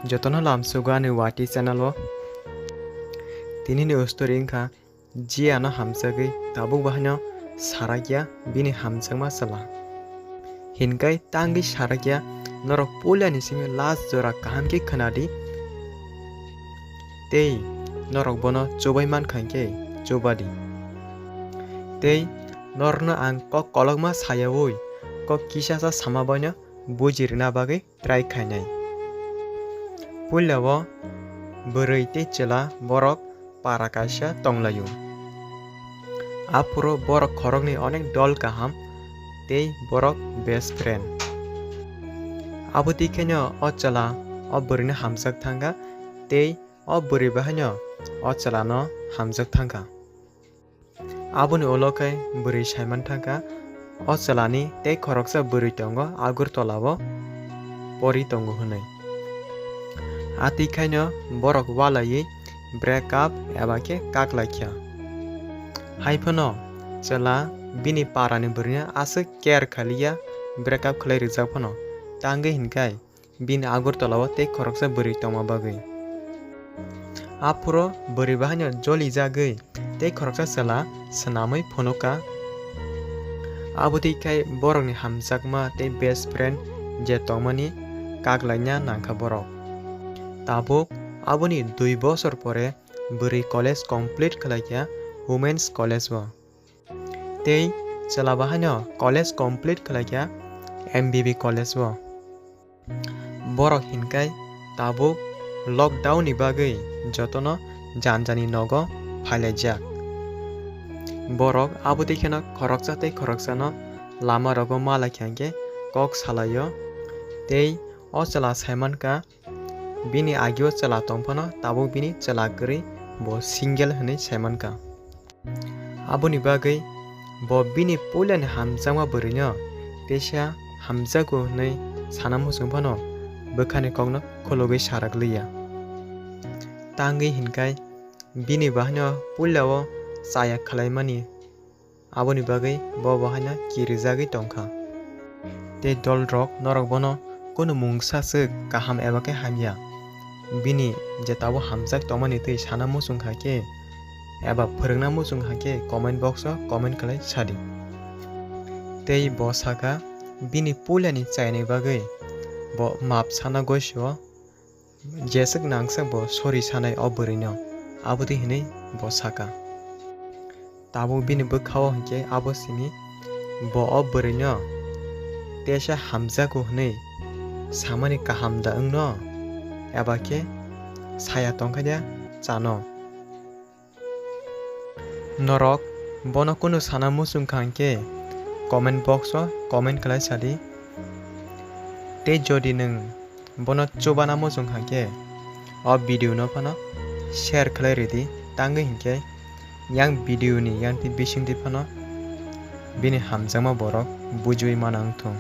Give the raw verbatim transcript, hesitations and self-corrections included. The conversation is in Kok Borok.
Jotono lamsugo ani Wati channel o. Tinini story wngkha, Jia no hamjagwi tabuk bahaino sarakya bini hamjakma chwla. Hinkai tangwi sarakya norok puilani simi last jora kaham khe khwnadi. Tei norok bono chubai mankha hinkhe chubadi. Tei norokno ang kok kolokma sayaui kok kisasa sama baino buji rwna bagwi try khainai. Puila o bwrwi tei chwla borok para kaisa tonglaio. Aphuru borok khoroknwi onek dol kaham tei borok best friend. Abo twi khaino o chwla o bwrwino hamjak thangkha tei o bwrwi bahaino o chwlano hamjak thangkha. Aboni ulo khe bwrwi saiman thangkha, o chwlani tei khoroksa bwrwi tongo Agartala o pori tongo hwnwi. Atwi khaino borok walaiwi break up eba khe kaklaikha. Haiphano chwla bini parani bwrwino aswk care khaliya, break up khlai rijak phano tangwi hinkhai bini Agartala o tei khoroksa bwrwi tongma bagwi. Aphuru bwrwi bahaino jolijagwi tei khoroksa chwla swnamwi phunukha. Abo twi khai borokni hamjakma tei best friend je tongmani kaklaina nangkha borok. Tabuk aboni dui bosor pore bwrwi college complete khlaikha Women's College o. Tei chwla bahaino college complete khlaikha M B B college o. Borok hinkhai tabuk lockdown ni bagwi jotono janjani nogo phailaijak. Borok abo twi kheno khoroksa tei khoroksano lama rogo malaikha hinkhe kok salaio tei o chwla saimankha bini agio chwla tongphano tabuk bini chwla kwrwi bo single hwnwi saimankha. Aboni bagwi bo bini puilani hamjakma bwrwino teisa hamjago hwnwi sana muchung phano bwkhani kokno khulugwi sarak liya. Tangwi hinkhai bini bahaino puilao chaya khlaimani, aboni bagwi bo bahaino kirijagwi tongkha. Tei dolrok norok bono kunu mungsa swk kaham eba khe hamya. Bini je tabuk hamjak tongmani twi sana muchung kha khe eba phwrwngna muchung kha khe comment box o comment khlai sadi. Tei bo sakha bini puilani chaini bagwi bo map sana goisio jeswk nangsak bo sorry sanai o bwrwino, abotwi hinwi bo sakha. Tabuk bini bwkhao hinkhe abo simi bo o bwrwino teisa hamjago hwnwi samani kaham da wngno? Eba khe saya tongkha de chano? Norok bono kunu sana muchung kha hinkhe comment box o comment khlai sadi. Tei jodi nwng bono chubana muchung kha khe o video no phano share khlai ridi, tangwi hinkhe yang video ni yang twi bisingtwi phano bini hamjakma borok bujiui mana wngthung.